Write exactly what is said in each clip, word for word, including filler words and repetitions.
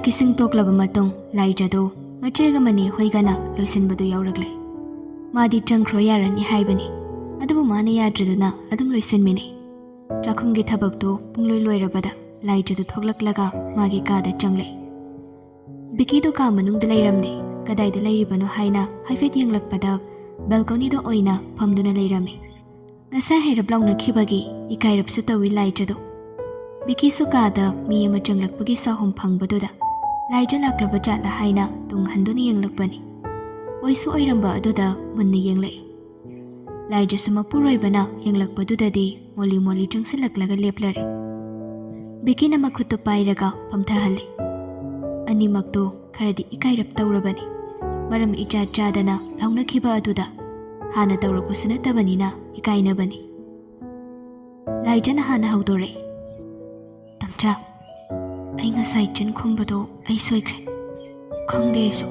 ꯀꯤꯁꯤꯡ ꯇꯣꯛꯂꯕ ꯃꯇꯨꯡ ꯂꯥꯏꯖꯗꯨ ꯃꯆꯦꯒ ꯃꯅꯦ ꯍꯣꯏꯒꯅ ꯂꯣꯏꯁꯤꯟꯕꯗꯨ ꯌꯥꯎꯔꯛꯂꯦ꯫ ꯃꯥꯗꯤ ꯆꯪꯈ꯭ꯔꯣ ꯌꯥꯔꯅꯤ ꯍꯥꯏꯕꯅꯤ, ꯑꯗꯨꯕꯨ ꯃꯥꯅ ꯌꯥꯗ꯭ꯔꯗꯨꯅ ꯑꯗꯨꯝ ꯂꯣꯏꯁꯤꯟꯃꯤꯅꯤ꯫ ꯆꯥꯛꯈꯨꯝꯒꯤ ꯊꯕꯛꯇꯨ ꯄꯨꯡꯂꯣꯏ ꯂꯣꯏꯔꯕꯗ ꯂꯥꯏꯖꯗꯨ ꯊꯣꯛꯂꯛꯂꯒ ꯃꯥꯒꯤ ꯀꯥꯗ ꯆꯪꯂꯦ꯫ ꯕꯤꯀꯤꯗꯨ ꯀꯥ ꯃꯅꯨꯡꯗ ꯂꯩꯔꯝꯗꯦ꯫ ꯀꯗꯥꯏꯗ ꯂꯩꯔꯤꯕꯅꯣ ꯍꯥꯏꯅ ꯍꯥꯏꯐꯦꯠ ꯌꯦꯡꯂꯛꯄꯗ ꯕꯦꯜꯀꯣꯅꯤꯗ ꯑꯣꯏꯅ ꯐꯝꯗꯨꯅ ꯂꯩꯔꯝꯃꯤ꯫ ꯉꯁꯥꯏ ꯍꯩꯔꯞ ꯂꯥꯎꯅꯈꯤꯕꯒꯤ ꯏꯀꯥꯏꯔꯞꯁꯨ ꯇꯧꯏ ꯂꯥꯏꯖꯗꯨ꯫ ꯕꯤꯀꯤꯁꯨ ꯀꯥꯗ ꯃꯤ ꯑꯃ ꯆꯪꯂꯛꯄꯒꯤ ꯁꯥꯍꯨꯝ ꯐꯪꯕꯗꯨꯗ ꯂꯥꯏꯖ ꯂꯥꯛꯂꯕ ꯖꯥꯠꯂ ꯍꯥꯏꯅ ꯇꯨꯡ ꯍꯟꯗꯨꯅ ꯌꯦꯡꯂꯛꯄꯅꯤ꯫ ꯑꯣꯏꯁꯨ ꯑꯣꯏꯔꯝꯕ ꯑꯗꯨꯗ ꯃꯨꯟꯅ ꯌꯦꯡꯂꯛꯏ꯫ ꯂꯥꯏꯖꯁꯨ ꯃꯄꯨꯔꯣꯏꯕꯅ ꯌꯦꯡꯂꯛꯄꯗꯨꯗꯗꯤ ꯃꯣꯂꯤ ꯃꯣꯂꯤ ꯆꯪꯁꯤꯜꯂꯛꯂꯒ ꯂꯦꯞꯂꯔꯦ꯫ ꯕꯤꯀꯤꯅ ꯃꯈꯨꯠꯇꯨ ꯄꯥꯏꯔꯒ ꯐꯝꯊꯍꯜꯂꯤ꯫ ꯑꯅꯤꯃꯛꯇꯨ ꯈꯔꯗꯤ ꯏꯀꯥꯏꯔꯞ ꯇꯧꯔꯕꯅꯤ꯫ ꯃꯔꯝ ꯏꯆꯥ ꯆꯥꯗꯅ ꯂꯥꯎꯅꯈꯤꯕ ꯑꯗꯨꯗ ꯍꯥꯟꯅ ꯇꯧꯔꯛꯄꯁꯨ ꯅꯠꯇꯕꯅꯤꯅ ꯏꯀꯥꯏꯅꯕꯅꯤ꯫ ꯂꯥꯏꯖꯅ ꯍꯥꯟꯅ ꯍꯧꯗꯣꯔꯛꯏ꯫ "ꯇꯝꯆꯥ, ꯑꯩ ꯉꯁꯥꯏ ꯆꯤꯟ ꯈꯨꯝꯕꯗꯣ ꯑꯩ ꯁꯣꯏꯈ꯭ꯔꯦ꯫ ꯈꯪꯗꯦ ꯑꯩꯁꯨ,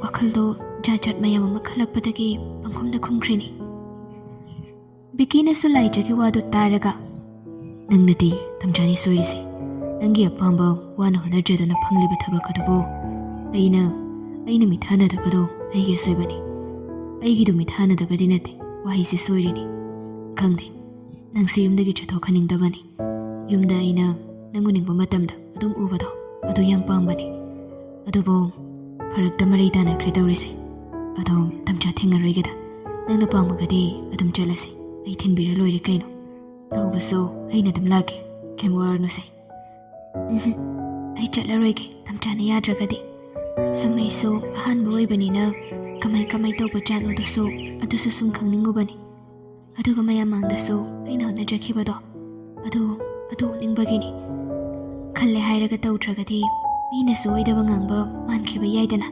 ꯋꯥꯈꯜꯗꯣ ꯖꯥꯠ ꯖꯥꯠ ꯃꯌꯥꯝ ꯑꯃ ꯈꯜꯂꯛꯄꯗꯒꯤ ꯄꯪꯈꯨꯝꯗ ꯈꯨꯝꯈ꯭ꯔꯤꯅꯤ꯫" ꯕꯤꯀꯤꯅꯁꯨ ꯂꯥꯏꯖꯒꯤ ꯋꯥꯗꯨ ꯇꯥꯔꯒ, "ꯅꯪꯅꯗꯤ ꯇꯝꯆꯥꯅꯤ ꯁꯣꯏꯔꯤꯁꯦ꯫ ꯅꯪꯒꯤ ꯑꯄꯥꯝꯕ ꯋꯥꯅ ꯍꯣꯠꯅꯖꯗꯨꯅ ꯐꯪꯂꯤꯕ ꯊꯕꯛ ꯑꯗꯨꯕꯨ ꯑꯩꯅ, ꯑꯩꯅ ꯃꯤꯊꯥꯅꯗꯕꯗꯣ ꯑꯩꯒꯤ ꯑꯁꯣꯏꯕꯅꯤ꯫ ꯑꯩꯒꯤꯗꯨ ꯃꯤꯊꯥꯅꯗꯕꯗꯤ ꯅꯠꯇꯦ, ꯋꯥꯍꯩꯁꯦ ꯁꯣꯏꯔꯤꯅꯤ꯫ ꯈꯪꯗꯦ, ꯅꯪꯁꯦ ꯌꯨꯝꯗꯒꯤ ꯆꯠꯊꯣꯛꯍꯟꯅꯤꯡꯗꯕꯅꯤ꯫ ꯌꯨꯝꯗ ꯑꯩꯅ ꯅꯪ ꯎꯅꯤꯡꯕ ꯃꯇꯝꯗ ꯑꯗꯨꯝ ꯎꯕꯗꯣ, ꯑꯗꯨ ꯌꯥꯝ ꯄꯥꯝꯕꯅꯤ꯫ ꯑꯗꯨꯕꯨ ꯐꯔꯛꯇ ꯃꯔꯩ ꯇꯥꯅꯈ꯭ꯔꯦ ꯇꯧꯔꯤꯁꯦ꯫ ꯑꯗꯣ ꯇꯝꯆꯥ ꯊꯦꯡꯅꯔꯣꯏꯒꯦꯗ꯫ ꯅꯪꯅ ꯄꯥꯝꯃꯒꯗꯤ ꯑꯗꯨꯝ ꯆꯠꯂꯁꯤ꯫ ꯑꯩ ꯊꯤꯟꯕꯤꯔ ꯂꯣꯏꯔꯦ ꯀꯩꯅꯣ꯫ ꯇꯧꯕꯁꯨ ꯑꯩꯅ ꯑꯗꯨꯝ ꯂꯥꯛꯀꯦ꯫ ꯀꯩꯝ ꯋꯥꯔꯨꯅꯨꯁꯦ꯫" "ꯎꯝꯍꯨꯝ, ꯑꯩ ꯆꯠꯂꯔꯣꯏꯒꯦ, ꯇꯝꯆꯥꯅ ꯌꯥꯗ꯭ꯔꯒꯗꯤ꯫ ꯁꯨꯝ ꯑꯩꯁꯨ ꯑꯍꯥꯟꯕ ꯑꯣꯏꯕꯅꯤꯅ ꯀꯃꯥꯏ ꯀꯃꯥꯏ ꯇꯧꯕ ꯖꯥꯠꯅꯣꯗꯨꯁꯨ, ꯑꯗꯨꯁꯨ ꯁꯨꯝ ꯈꯪꯅꯤꯡꯉꯨꯕꯅꯤ꯫ ꯑꯗꯨꯒ ꯃꯌꯥꯝ ꯃꯥꯡꯗꯁꯨ ꯑꯩꯅ ꯍꯣꯠꯅꯖꯈꯤꯕꯗꯣ, ꯑꯗꯨ, ꯑꯗꯨ ꯎꯠꯅꯤꯡꯕꯒꯤꯅꯤ꯫ ꯈꯜꯂꯦ ꯍꯥꯏꯔꯒ ꯇꯧꯗ꯭ꯔꯒꯗꯤ ꯃꯤꯅꯁꯨ ꯑꯣꯏꯗꯕ ꯉꯥꯡꯕ ꯃꯥꯟꯈꯤꯕ ꯌꯥꯏꯗꯅ꯫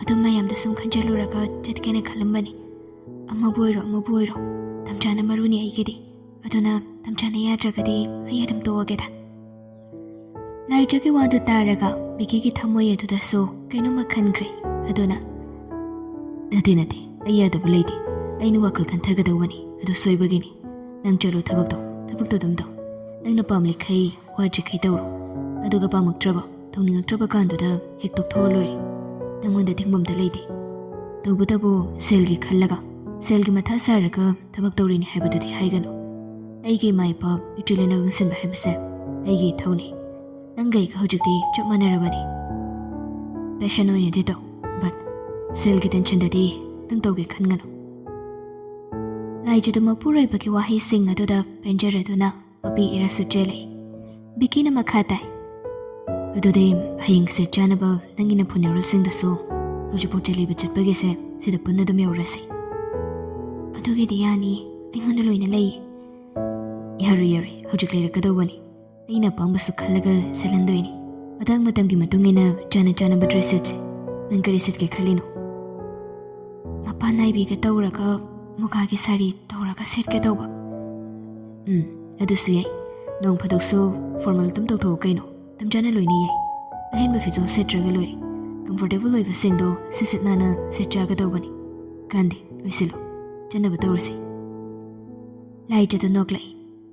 ꯑꯗꯨ ꯃꯌꯥꯝꯗꯣ ꯁꯨꯝ ꯈꯟꯖꯜꯂꯨꯔꯒ ꯆꯠꯀꯦꯅ ꯈꯜꯂꯝꯕꯅꯤ꯫ ꯑꯃꯕꯨ ꯑꯣꯏꯔꯣ, ꯑꯃꯕꯨ ꯑꯣꯏꯔꯣ, ꯇꯝꯆꯥꯅ ꯃꯔꯨꯅꯤ ꯑꯩꯒꯤꯗꯤ꯫ ꯑꯗꯨꯅ ꯇꯝꯆꯥꯅ ꯌꯥꯗ꯭ꯔꯒꯗꯤ ꯑꯩ ꯑꯗꯨꯝ ꯇꯣꯛꯑꯒꯦꯗ꯫" ꯂꯥꯏꯖꯒꯤ ꯋꯥꯗꯨ ꯇꯥꯔꯒ ꯕꯤꯀꯤꯒꯤ ꯊꯃꯣꯏ ꯑꯗꯨꯗꯁꯨ ꯀꯩꯅꯣꯝꯃ ꯈꯟꯈ꯭ꯔꯦ꯫ ꯑꯗꯨꯅ, "ꯅꯠꯇꯦ, ꯅꯠꯇꯦ, ꯑꯩ ꯌꯥꯗꯕ ꯂꯩꯇꯦ꯫ ꯑꯩꯅ ꯋꯥꯈꯜ ꯈꯟꯊꯒꯗꯧꯕꯅꯤ, ꯑꯗꯨ ꯁꯣꯏꯕꯒꯤꯅꯤ꯫ ꯅꯪ ꯆꯠꯂꯣ ꯊꯕꯛꯇꯣ, ꯊꯕꯛꯇꯣ ꯑꯗꯨꯝ ꯇꯧ꯫ ꯅꯪꯅ ꯄꯥꯝꯂꯤꯈꯩ, ꯋꯥꯗ꯭ꯔꯤꯈꯩ ꯇꯧꯔꯣ꯫ ꯑꯗꯨꯒ ꯄꯥꯝꯃꯛꯇ꯭ꯔꯕ?" ꯇꯧꯅꯤꯡꯉꯛꯇ꯭ꯔꯕ ꯀꯥꯟꯗꯨꯗ ꯍꯦꯛ ꯇꯣꯛꯊꯣꯛꯑ ꯂꯣꯏꯔꯦ꯫ ꯅꯪꯉꯣꯟꯗ ꯊꯤꯡꯐꯝꯗ ꯂꯩꯇꯦ꯫ ꯇꯧꯕꯇꯕꯨ ꯁꯦꯜꯒꯤ ꯈꯜꯂꯒ, ꯁꯦꯜꯒꯤ ꯃꯊꯥ ꯁꯥꯔꯒ ꯊꯕꯛ ꯇꯧꯔꯤꯅꯤ ꯍꯥꯏꯕꯗꯨꯗꯤ ꯍꯥꯏꯒꯅꯨ꯫ ꯑꯩꯒꯤ ꯏꯃꯥ ꯏꯄꯥ ꯏꯆꯤꯜ ꯏꯅꯥꯎ ꯌꯦꯡꯁꯤꯟꯕ ꯍꯥꯏꯕꯁꯦ ꯑꯩꯒꯤ ꯏꯊꯧꯅꯤ꯫ ꯅꯪꯒ ꯑꯩꯒ ꯍꯧꯖꯤꯛꯇꯤ ꯆꯞ ꯃꯥꯟꯅꯔꯕꯅꯤ꯫ ꯄꯦꯁꯟ ꯑꯣꯏꯅꯗꯤ ꯇꯧ, but ꯁꯦꯜꯒꯤ ꯇꯦꯟꯁꯟꯗꯗꯤ ꯅꯪ ꯇꯧꯒꯦ ꯈꯟꯒꯅꯨ꯫ ꯂꯥꯏꯖꯗꯨ ꯃꯄꯨꯔꯣꯏꯕꯒꯤ ꯋꯥꯍꯩꯁꯤꯡ ꯑꯗꯨꯗ ꯄꯦꯟꯖꯔꯗꯨꯅ ꯃꯄꯤ ꯏꯔꯥꯁꯨ ꯆꯦꯜꯂꯛꯏ꯫ ꯕꯤꯀꯤꯅ ꯃꯈꯥ ꯇꯥꯏ, "ꯑꯗꯨꯗꯤ ꯍꯌꯦꯡ ꯁꯦꯠ ꯆꯥꯅꯕ ꯅꯪꯒꯤ ꯅꯐꯨ ꯅꯔꯣꯜꯁꯤꯡꯗꯨꯁꯨ ꯍꯧꯖꯤꯛꯐꯥꯎ ꯆꯦꯜꯂꯤꯕ ꯆꯠꯄꯒꯤꯁꯦ ꯁꯤꯗ ꯄꯨꯟꯅ ꯑꯗꯨꯝ ꯌꯧꯔꯁꯤ꯫" "ꯑꯗꯨꯒꯤꯗꯤ ꯌꯥꯅꯤ, ꯑꯩꯉꯣꯟꯗ ꯂꯣꯏꯅ ꯂꯩ꯫" "ꯌꯥꯔꯣꯏ, ꯌꯥꯔꯣꯏ, ꯍꯧꯖꯤꯛ ꯂꯩꯔꯛꯀꯗꯧꯕꯅꯤ꯫ ꯑꯩꯅ ꯑꯄꯥꯝꯕꯁꯨ ꯈꯜꯂꯒ ꯁꯦꯠꯍꯟꯗꯣꯏꯅꯤ꯫ ꯃꯇꯥꯡ ꯃꯇꯝꯒꯤ ꯃꯇꯨꯡ ꯏꯟꯅ ꯆꯥꯅ ꯆꯥꯅꯕ ꯗ꯭ꯔꯦꯁ ꯁꯦꯠꯁꯦ꯫ ꯅꯪ ꯀꯔꯤ ꯁꯦꯠꯀꯦ ꯈꯜꯂꯤꯅꯣ?" "ꯃꯄꯥꯟ ꯅꯥꯏꯕꯤꯒ ꯇꯧꯔꯒ ꯃꯨꯒꯥꯒꯤ ꯁꯥꯔꯤ ꯇꯧꯔꯒ ꯁꯦꯠꯀꯦ ꯇꯧꯕ꯫" "ꯎꯝ, ꯑꯗꯨꯁꯨ ꯌꯥꯏ꯫ ꯅꯣꯡ ꯐꯥꯗꯣꯛꯁꯨ ꯐꯣꯔꯃꯦꯜ ꯑꯗꯨꯝ ꯇꯧꯊꯣꯛꯎ ꯀꯩꯅꯣ꯫ ꯇꯝꯖꯥꯅ ꯂꯣꯏꯅ ꯌꯥꯏ꯫ ꯑꯍꯦꯟꯕ ꯐꯤꯖꯣꯜ ꯁꯦꯠꯇ꯭ꯔꯒ ꯂꯣꯏꯔꯦ꯫ ꯀꯝꯐꯣꯔꯇꯦꯕꯜ ꯑꯣꯏꯕꯁꯤꯡꯗꯣ ꯁꯤꯠ ꯁꯤꯠ ꯅꯥꯟꯅ ꯁꯦꯠꯆꯒꯗꯧꯕꯅꯤ꯫ ꯀꯥꯟꯗꯦ, ꯂꯣꯏꯁꯤꯜꯂꯨ꯫ ꯆꯠꯅꯕ ꯇꯧꯔꯁꯤ꯫" ꯂꯥꯏꯖꯗꯨ ꯅꯣꯛꯂꯛꯏ꯫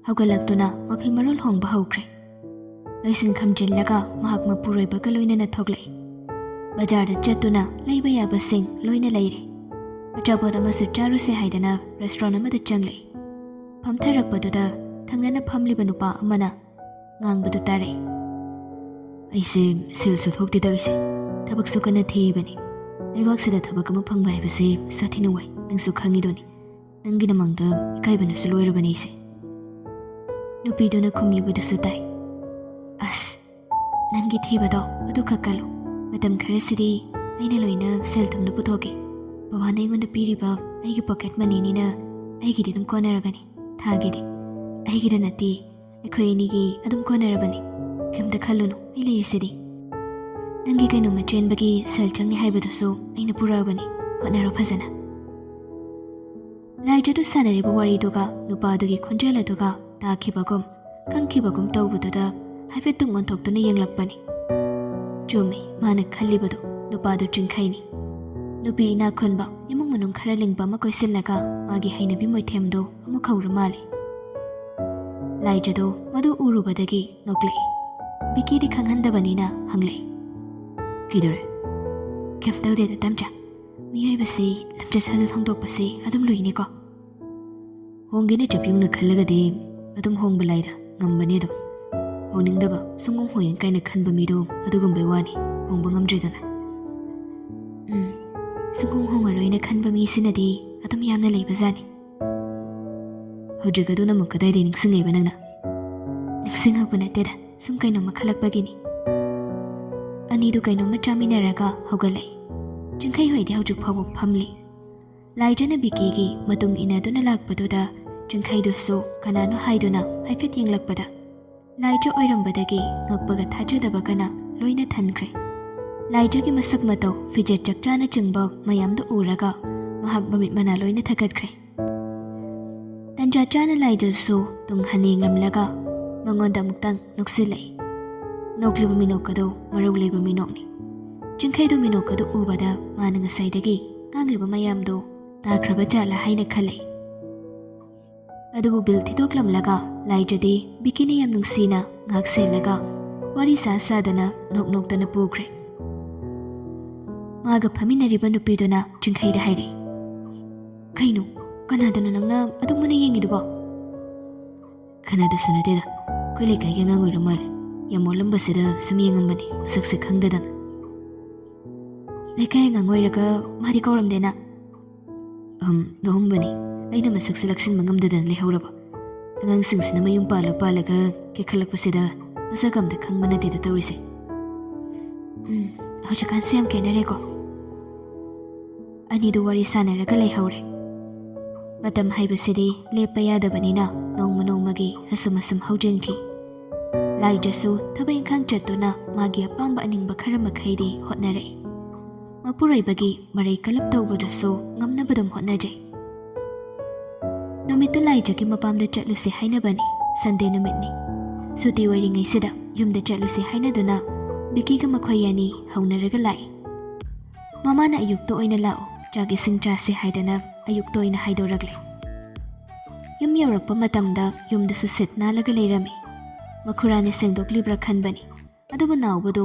ꯍꯧꯒꯠꯂꯛꯇꯨꯅ ꯃꯐꯤ ꯃꯔꯣꯜ ꯍꯣꯡꯕ ꯍꯧꯈ꯭ꯔꯦ꯫ ꯂꯣꯏꯁꯤꯟ ꯈꯝꯖꯤꯜꯂꯒ ꯃꯍꯥꯛ ꯃꯄꯨꯔꯣꯏꯕꯒ ꯂꯣꯏꯅꯅ ꯊꯣꯛꯂꯛꯏ꯫ ꯕꯖꯥꯔꯗ ꯆꯠꯇꯨꯅ ꯂꯩꯕ ꯌꯥꯕꯁꯤꯡ ꯂꯣꯏꯅ ꯂꯩꯔꯦ꯫ ꯑꯆꯥꯄꯣꯠ ꯑꯃꯁꯨ ꯆꯥꯔꯨꯁꯦ ꯍꯥꯏꯗꯅ ꯔꯦꯁꯇꯨꯔꯦꯟ ꯑꯃꯗ ꯆꯪꯂꯛꯏ꯫ ꯐꯝꯊꯔꯛꯄꯗꯨꯗ ꯊꯪꯅꯅ ꯐꯝꯂꯤꯕ ꯅꯨꯄꯥ ꯑꯃꯅ ꯉꯥꯡꯕꯗꯨ ꯇꯥꯔꯛꯏ꯫ "ꯑꯩꯁꯦ ꯁꯦꯜꯁꯨ ꯊꯣꯛꯇꯦ ꯇꯧꯔꯤꯁꯦ꯫ ꯊꯕꯛꯁꯨ ꯀꯟꯅ ꯊꯤꯔꯤꯕꯅꯤ꯫ ꯂꯩꯕꯥꯛꯁꯤꯗ ꯊꯕꯛ ꯑꯃ ꯐꯪꯕ ꯍꯥꯏꯕꯁꯦ ꯁꯥꯊꯤꯅ ꯋꯥꯏ, ꯅꯪꯁꯨ ꯈꯪꯉꯤꯗꯨꯅꯤ꯫ ꯅꯪꯒꯤꯗꯃꯛꯇ ꯏꯀꯥꯏꯕꯅꯁꯨ ꯂꯣꯏꯔꯕꯅꯤ ꯑꯩꯁꯦ꯫" ꯅꯨꯄꯤꯗꯨꯅ ꯈꯨꯝꯂꯤꯕꯗꯨꯁꯨ ꯇꯥꯏ꯫ "ꯑꯁ, ꯅꯪꯒꯤ ꯊꯤꯕꯗꯣ ꯑꯗꯨ ꯈꯛ ꯀꯜꯂꯨ꯫ ꯃꯇꯝ ꯈꯔꯁꯤꯗꯤ ꯑꯩꯅ ꯂꯣꯏꯅ ꯁꯦꯜ ꯊꯨꯝꯗꯨ ꯄꯨꯊꯣꯛꯀꯦ꯫ ꯕꯕꯥꯅ ꯑꯩꯉꯣꯟꯗ ꯄꯤꯔꯤꯕ ꯑꯩꯒꯤ ꯄꯣꯀꯦꯠ ꯃꯅꯤꯅꯤꯅ ꯑꯩꯒꯤꯗꯤ ꯑꯗꯨꯝ ꯀꯣꯟꯅꯔꯒꯅꯤ꯫ ꯊꯥꯒꯤꯗꯤ ꯑꯩꯒꯤꯗ ꯅꯠꯇꯦ, ꯑꯩꯈꯣꯏ ꯑꯅꯤꯒꯤ ꯑꯗꯨꯝ ꯀꯣꯟꯅꯔꯕꯅꯤ꯫ ꯀꯩꯝꯇ ꯈꯜꯂꯨꯅꯨ, ꯑꯩ ꯂꯩꯔꯤꯁꯤꯗꯤ꯫ ꯅꯪꯒꯤ ꯀꯩꯅꯣꯝꯃ ꯆꯦꯟꯕꯒꯤ ꯁꯦꯜ ꯆꯪꯅꯤ ꯍꯥꯏꯕꯗꯨꯁꯨ ꯑꯩꯅ ꯄꯨꯔꯛꯑꯕꯅꯤ꯫ ꯍꯣꯠꯅꯔꯣ ꯐꯖꯅ꯫" ꯂꯥꯏꯖꯗꯨ ꯁꯥꯟꯅꯔꯤꯕ ꯋꯥꯔꯤꯗꯨꯒ ꯅꯨꯄꯥꯗꯨꯒꯤ ꯈꯣꯟꯖꯦꯜ ꯑꯗꯨꯒ ꯇꯥꯈꯤꯕꯒꯨꯝ, ꯈꯪꯈꯤꯕꯒꯨꯝ ꯇꯧꯕꯗꯨꯗ ꯍꯥꯏꯐꯦꯠ ꯇꯨꯡ ꯑꯣꯟꯊꯣꯛꯇꯨꯅ ꯌꯦꯡꯂꯛꯄꯅꯤ꯫ ꯆꯨꯝꯃꯤ, ꯃꯥꯅ ꯈꯜꯂꯤꯕꯗꯨ꯫ ꯅꯨꯄꯥꯗꯨ ꯆꯤꯡꯈꯩꯅꯤ꯫ ꯅꯨꯄꯤ ꯏꯅꯥꯛ ꯈꯨꯟꯕ, ꯏꯃꯨꯡ ꯃꯅꯨꯡ ꯈꯔ ꯂꯤꯡꯕ ꯑꯃ ꯀꯣꯏꯁꯤꯜꯂꯒ ꯃꯥꯒꯤ ꯍꯩꯅꯕꯤ ꯃꯣꯏꯊꯦꯝꯗꯨ ꯑꯃꯨꯛ ꯍꯧꯔ ꯃꯥꯜꯂꯤ꯫ ꯂꯥꯏꯖꯗꯨ ꯃꯗꯨ ꯎꯔꯨꯕꯗꯒꯤ ꯅꯣꯛꯂꯛꯏ꯫ ꯕꯤꯀꯤꯗꯤ ꯈꯪꯍꯟꯗꯕꯅꯤꯅ ꯍꯪꯂꯛꯏ꯫ "ꯀꯩꯗꯧꯔꯦ?" "ꯀꯩꯝ ꯇꯧꯗꯦꯗ ꯇꯝꯆꯥ, ꯃꯤꯑꯣꯏꯕꯁꯤ ꯂꯝꯆꯠ ꯁꯥꯖꯠ ꯍꯣꯡꯗꯣꯛꯄꯁꯤ ꯑꯗꯨꯝ ꯂꯨꯏꯅꯦꯀꯣ꯫ ꯍꯣꯡꯒꯦꯅ ꯆꯞ ꯌꯨꯡꯅ ꯈꯜꯂꯒꯗꯤ ꯑꯗꯨꯝ ꯍꯣꯡꯕ ꯂꯥꯏꯗ, ꯉꯝꯕꯅꯦ ꯑꯗꯨꯝ꯫ ꯍꯣꯡꯅꯤꯡꯗꯕ, ꯁꯨꯡꯍꯣꯡ ꯍꯣꯡꯅꯤꯡ ꯀꯥꯏꯅ ꯈꯟꯕ ꯃꯤꯗꯣ ꯑꯗꯨꯒꯨꯝꯕꯩ ꯋꯥꯅꯤ, ꯍꯣꯡꯕ ꯉꯝꯗ꯭ꯔꯤꯗꯨꯅ꯫ ꯎꯝ, ꯁꯨꯡꯍꯣꯡ ꯍꯣꯡꯉꯔꯣꯏꯅ ꯈꯟꯕ ꯃꯤꯁꯤꯅꯗꯤ ꯑꯗꯨꯝ ꯌꯥꯝꯅ ꯂꯩꯕꯖꯥꯠꯅꯤ꯫ ꯍꯧꯖꯤꯛ ꯑꯗꯨꯅ ꯑꯃꯨꯛ ꯀꯗꯥꯏꯗꯩ ꯅꯤꯡꯁꯤꯡꯉꯛꯏꯕ ꯅꯪꯅ?" "ꯅꯤꯡꯁꯤꯡꯉꯛꯄ ꯅꯠꯇꯦꯗ, ꯁꯨꯝ ꯀꯩꯅꯣꯝꯃ ꯈꯜꯂꯛꯄꯒꯤꯅꯤ꯫" ꯑꯅꯤꯗꯨ ꯀꯩꯅꯣꯝꯃ ꯆꯥꯃꯤꯟꯅꯔꯒ ꯍꯧꯒꯠꯂꯛꯏ꯫ ꯆꯤꯡꯈꯩ ꯍꯣꯏꯗꯤ ꯍꯧꯖꯤꯛ ꯐꯥꯎꯕ ꯐꯝꯂꯤ꯫ ꯂꯥꯏꯖꯅ ꯕꯤꯀꯤꯒꯤ ꯃꯇꯨꯡ ꯏꯟꯅꯗꯨꯅ ꯂꯥꯛꯄꯗꯨꯗ ꯆꯤꯡꯈꯩꯗꯨꯁꯨ ꯀꯅꯥꯅꯣ ꯍꯥꯏꯗꯨꯅ ꯍꯥꯏꯐꯦꯠ ꯌꯦꯡꯂꯛꯄꯗ ꯂꯥꯏꯖ ꯑꯣꯏꯔꯝꯕꯗꯒꯤ ꯉꯛꯄꯒ ꯊꯥꯖꯗꯕꯒꯅ ꯂꯣꯏꯅ ꯊꯟꯈ꯭ꯔꯦ꯫ ꯂꯥꯏꯖꯒꯤ ꯃꯁꯛ ꯃꯇꯧ, ꯐꯤꯖꯦꯠ ꯆꯛꯆꯥꯅꯆꯤꯡꯕ ꯃꯌꯥꯝꯗꯨ ꯎꯔꯒ ꯃꯍꯥꯛ ꯃꯃꯤꯠ ꯃꯅꯥ ꯂꯣꯏꯅ ꯊꯛꯀꯠꯈ꯭ꯔꯦ꯫ ꯇꯟꯖꯥ ꯆꯥꯅ ꯂꯥꯏꯖꯁꯨ ꯇꯨꯡ ꯍꯟꯅ ꯌꯦꯡꯂꯝꯂꯒ ꯃꯉꯣꯟꯗ ꯑꯃꯨꯛꯇꯪ ꯅꯣꯛꯁꯤꯜꯂꯛꯏ꯫ ꯅꯣꯛꯂꯤꯕ ꯃꯤꯅꯣꯛ ꯑꯗꯨ ꯃꯔꯧ ꯂꯩꯕ ꯃꯤꯅꯣꯛꯅꯤ꯫ ꯆꯤꯡꯈꯩꯗꯨ ꯃꯤꯅꯣꯛ ꯑꯗꯨ ꯎꯕꯗ ꯃꯥꯅ ꯉꯁꯥꯏꯗꯒꯤ ꯉꯥꯡꯂꯤꯕ ꯃꯌꯥꯝꯗꯨ ꯇꯥꯈ꯭ꯔꯕ ꯖꯥꯠꯂ ꯍꯥꯏꯅ ꯈꯜꯂꯛꯏ꯫ ꯑꯗꯨꯕꯨ ꯕꯤꯜ ꯊꯤꯗꯣꯛꯂꯝꯂꯒ ꯂꯥꯏꯖꯗꯤ ꯕꯤꯀꯤꯅ ꯌꯥꯝ ꯅꯨꯡꯁꯤꯅ ꯉꯥꯛ ꯁꯦꯜꯂꯒ ꯋꯥꯔꯤ ꯁꯥ ꯁꯥꯗꯅ ꯅꯣꯛ ꯅꯣꯛꯇꯅ ꯄꯨꯈ꯭ꯔꯦ꯫ ꯃꯥꯒ ꯐꯝꯃꯤꯟꯅꯔꯤꯕ ꯅꯨꯄꯤꯗꯨꯅ ꯆꯤꯡꯈꯩꯗ ꯍꯥꯏꯔꯛꯏ, "ꯀꯩꯅꯣ, ꯀꯅꯥꯗꯅꯣ ꯅꯪꯅ ꯑꯗꯨꯝ ꯃꯨꯟꯅ ꯌꯦꯡꯉꯤꯗꯨꯕꯣ?" "ꯀꯅꯥꯗꯁꯨ ꯅꯠꯇꯦꯗ, ꯑꯩꯈꯣꯏ ꯂꯩꯀꯥꯏꯒꯤ ꯑꯉꯥꯡ ꯑꯣꯏꯔ ꯃꯥꯜꯂꯦ, ꯌꯥꯝ ꯃꯣꯠꯂꯝꯕꯁꯤꯗ ꯁꯨꯝ ꯌꯦꯡꯉꯝꯕꯅꯤ, ꯃꯁꯛꯁꯦ ꯈꯪꯗꯗꯅ꯫" "ꯂꯩꯀꯥꯏ ꯑꯉꯥꯡ ꯑꯣꯏꯔꯒ ꯃꯥꯗꯤ ꯀꯧꯔꯝꯗꯦꯅ?" "ꯑꯍꯝ, ꯅꯣꯛꯑꯝꯕꯅꯤ, ꯑꯩꯅ ꯃꯁꯛꯁꯦ ꯂꯥꯛꯁꯤꯟꯕ ꯉꯝꯗꯗꯅ ꯂꯩꯍꯧꯔꯕ꯫ ꯑꯉꯥꯡꯁꯤꯡꯁꯤꯅ ꯃꯌꯨꯝ ꯄꯥꯜꯂ ꯄꯥꯜꯂꯒ ꯀꯦꯈꯠꯂꯛꯄꯁꯤꯗ ꯃꯁꯛ ꯑꯝꯇ ꯈꯪꯕ ꯅꯠꯇꯦꯗ ꯇꯧꯔꯤꯁꯦ꯫" "ꯎꯝ, ꯍꯧꯖꯤꯛꯀꯥꯟꯁꯦ ꯌꯥꯝ ꯈꯦꯠꯅꯔꯦꯀꯣ꯫" ꯑꯅꯤꯗꯨ ꯋꯥꯔꯤ ꯁꯥꯟꯅꯔꯒ ꯂꯩꯍꯧꯔꯦ꯫ ꯃꯇꯝ ꯍꯥꯏꯕꯁꯤꯗꯤ ꯂꯦꯞꯄ ꯌꯥꯗꯕꯅꯤꯅ ꯅꯣꯡꯃ ꯅꯣꯡꯃꯒꯤ ꯑꯁꯨꯝ ꯑꯁꯨꯝ ꯍꯧꯖꯤꯟꯈꯤ꯫ ꯂꯥꯏꯖꯁꯨ ꯊꯕꯛ ꯏꯪꯈꯥꯡ ꯆꯠꯇꯨꯅ ꯃꯥꯒꯤ ꯑꯄꯥꯝꯕ ꯑꯅꯤꯡꯕ ꯈꯔ ꯃꯈꯩꯗꯤ ꯍꯣꯠꯅꯔꯛꯏ꯫ ꯃꯄꯨꯔꯣꯏꯕꯒꯤ ꯃꯔꯩ ꯀꯜꯂꯞ ꯇꯧꯕꯗꯨꯁꯨ ꯉꯝꯅꯕ ꯑꯗꯨꯝ ꯍꯣꯠꯅꯖꯩ꯫ ꯅꯨꯃꯤꯠꯇꯨ ꯂꯥꯏꯖꯒꯤ ꯃꯄꯥꯝꯗ ꯆꯠꯂꯨꯁꯤ ꯍꯥꯏꯅꯕꯅꯤ, ꯁꯟꯗꯦ ꯅꯨꯃꯤꯠꯅꯤ꯫ ꯁꯨꯇꯤ ꯑꯣꯏꯔꯤꯉꯩꯁꯤꯗ ꯌꯨꯝꯗ ꯆꯠꯂꯨꯁꯤ ꯍꯥꯏꯅꯗꯨꯅ ꯕꯤꯀꯤꯒ ꯃꯈꯣꯏ ꯑꯅꯤ ꯍꯧꯅꯔꯒ ꯂꯥꯛꯏ꯫ ꯃꯃꯥꯅ ꯑꯌꯨꯛꯇ ꯑꯣꯏꯅ ꯂꯥꯛꯑꯣ, ꯆꯥꯛ ꯏꯁꯤꯡ ꯆꯥꯁꯦ ꯍꯥꯏꯗꯅ ꯑꯌꯨꯛꯇ ꯑꯣꯏꯅ ꯍꯥꯏꯗꯣꯔꯛꯂꯦ꯫ ꯌꯨꯝ ꯌꯧꯔꯛꯄ ꯃꯇꯝꯗ ꯌꯨꯝꯗꯁꯨ ꯁꯤꯠ ꯅꯥꯜꯂꯒ ꯂꯩꯔꯝꯃꯤ꯫ ꯃꯈꯨꯔꯥꯅ ꯁꯦꯡꯗꯣꯛꯂꯤꯕ꯭ꯔꯥ ꯈꯟꯕꯅꯤ꯫ ꯑꯗꯨꯕꯨ ꯅꯥꯎꯕꯗꯨ